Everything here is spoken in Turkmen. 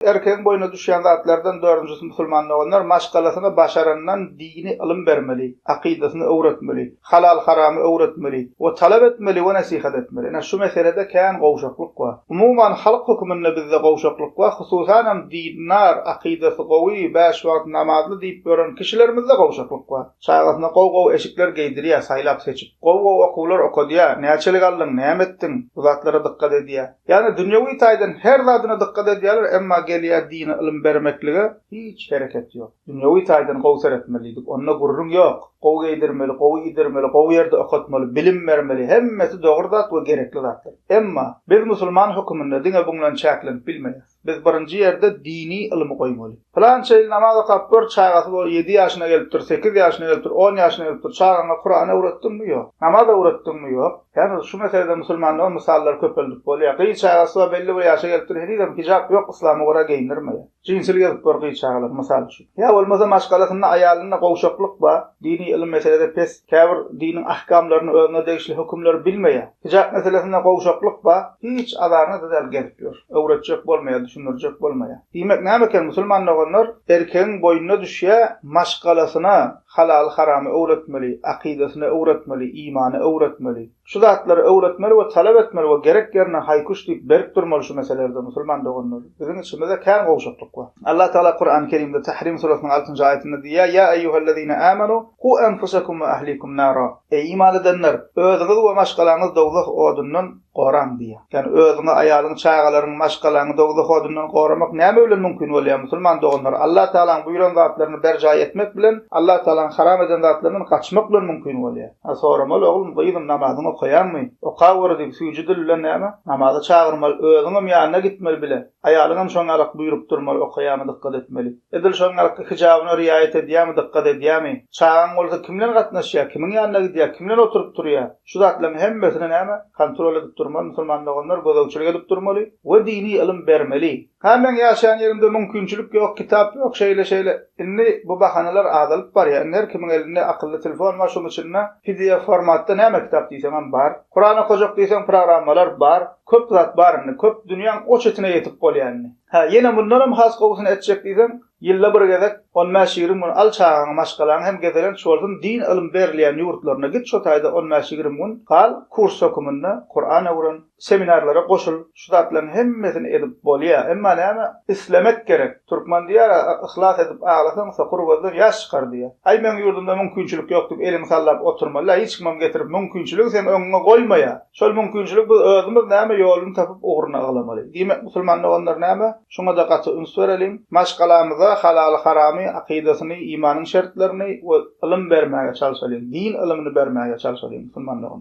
Erkegiň boýnuna düşýän zatlardan dördünjisi musulman doganlar maşgalasyna başarandan dini ylym bermeli, akydasyny öwretmeli, halal-haramy öwretmeli we talap etmeli we nesihat etmeli. Ine şu meselede kän gowşaklyk bar. Umuman halk höküminde bizde gowşaklyk bar, hususanam dindar, akydasy gowy, bäş wagt namazly diýip ýören kişilerimizde gowşaklyk bar. Çagasyna gowy-gowy eşikler geýdirýär, saýlap-seçip. Gowy-gowy okuwlar okadýar, näçelik aldyň, näme etdiň, bu zatlara dykgat edýär. Ýagny dünýewi taýdan her zadyna dykgat edýärler, emma gelýär dini ylym bermeklige hiç hereket ýok. Dünýewi taýdan gowy seretmeli diýdik, onda gürrüň ýok. Gowy geýdirmeli, gowy iýdirmeli, gowy ýerde okatmaly, bilim bermeli, hemmesi dogry zat we gerekli zatlar. Emma biz musulman höküminde diňe buň bilen çäklenip bilmeýäs. Biz birinji ýerde dini ylymy goýmaly. Pylança ýyl namaz okap gör, çagasy bor, ýedi ýaşyna gelipdir, sekiz ýaşyna gelipdir, on ýaşyna gelipdir, çagaňa Kuran öwretdiňmi? Ýok. Namaz öwretdiňmi? Ýok. Ýagny şu meselede musulmanlyga mysallar köpeldip bolýar. Gyz çagasy bar, belli bir ýaşa gelipdir, henizem hijap ýok, yslama görä geýindirmeýär. Jinsili gezip gör gyz çagalar, mysal üçin. Ýa bolmasa maşgalasynda aýalynda gowşaklyk bar, dini ylym meselede pes, käbir diniň ahkamlaryny özüne degişli hökümleri bilmeýär. Hijap meselesinde gowşaklyk bar, hiç azaryna-da däl gezip ýör. Öwretjek bolmaýar, düşündirjek bolmaýar. Diýmek näme eken musulman doganlar, erkegiň boýnuna düşýär maşgalasyna halaly-haramy öwretmeli, akydasyny öwretmeli, imany öwretmeli. Şu zatlary öwretmeli we talap etmeli we gerek ýerinde haý-küş diýip berk durmaly şu meselelerde musulman doganlar. Biziň içimizde kän gowşaklyk bar. Allah Tagala Kurany Kerimde Tahrim surasynyň altynjy aýatynda diýýär, Ýa eýýuhellezine amanu, ku enfusekum we ahlikum nara. Eý iman edenler, özüňizi we maşgalaňyzy dowzah odundan goraň diýýär. Ýagny özüňi, aýalyňy, çagalaryňy, maşgalaňy dowzah odundan goramak näme bilen mümkin bolýar musulman doganlar? Allah Tagalaň buýran zatlaryny berjaý etmek bilen, Allah Tagalaň haram eden zatlaryndan gaçmak bilen mümkin bolýar. Ha soramaly oglum, gyzym namazyňy okaýaňmy? Okaweri diýip süýji dil bilen näme? Namaza çagyrmaly, özüňem ýanyna gitmeli bile. Aýalyňam şoň ýalak buýrup durmaly, okaýamy dykgat etmeli. Edil şoň ýalakky hijabyna riaýat edýämi dykgat edýämi? Çagaň bolsa kim bilen gatnaşýar, kimiň ýanyna gidýär, kim bilen oturyp turýar? Şu zatlaryň hemmesine näme? Kontrol edip durmaly musulman doganlar, gözegçilik edip durmaly we dini ylym bermeli. Hä meň ýaşaýan ýerimde mümkinçilik ýok, kitap ýok, şeýle şeýle. Indi bu bahanalar azalyp barýar. Indi her kimiň elinde akylly telefon bar, şoň içinde pdf formatda näme kitap diýseňem bar. Kuran okajak diýseň programmalar bar. Köp zat bar indi. Köp dünýäň o çetine ýetip bolýar indi. Hä ýene mundanam has gowusyny etjek diýseň, Ýylda bir gezek, on bäş-ýigrimi gün al çagaňy, maşgalaňy hem gezelenç bolsun, din ylym berilýän ýurtlaryna git şo taýda on bäş-ýigrimi gün gal, kurs höküminde Kuran öwren, seminarlara goşul, şu zatlaryň hemmesini edip bolýa. Emma näme, islemek gerek. Türkmen diýýär-ä, yhlas edip aglasaň, sokur gözden ýaş çykar diýýär. Aý meň ýurdumda mümkinçilik ýok diýip eliňi sallap oturmaly-la, hiç kimem getirip mümkinçiligi seň öňüňe goýmaýar. Şol mümkinçiligi biz özümiz näme ýoluny tapyp ugruna ylamaly. Diýmek musulman doganlar näme? Şuňada gaty üns bereliň. Maşgalamyza halaly-haramy, akydasyny, imanyň şertlerini we ylym bermäge çalşalyň. Din ylymyny bermäge çalşalyň musulman dogan.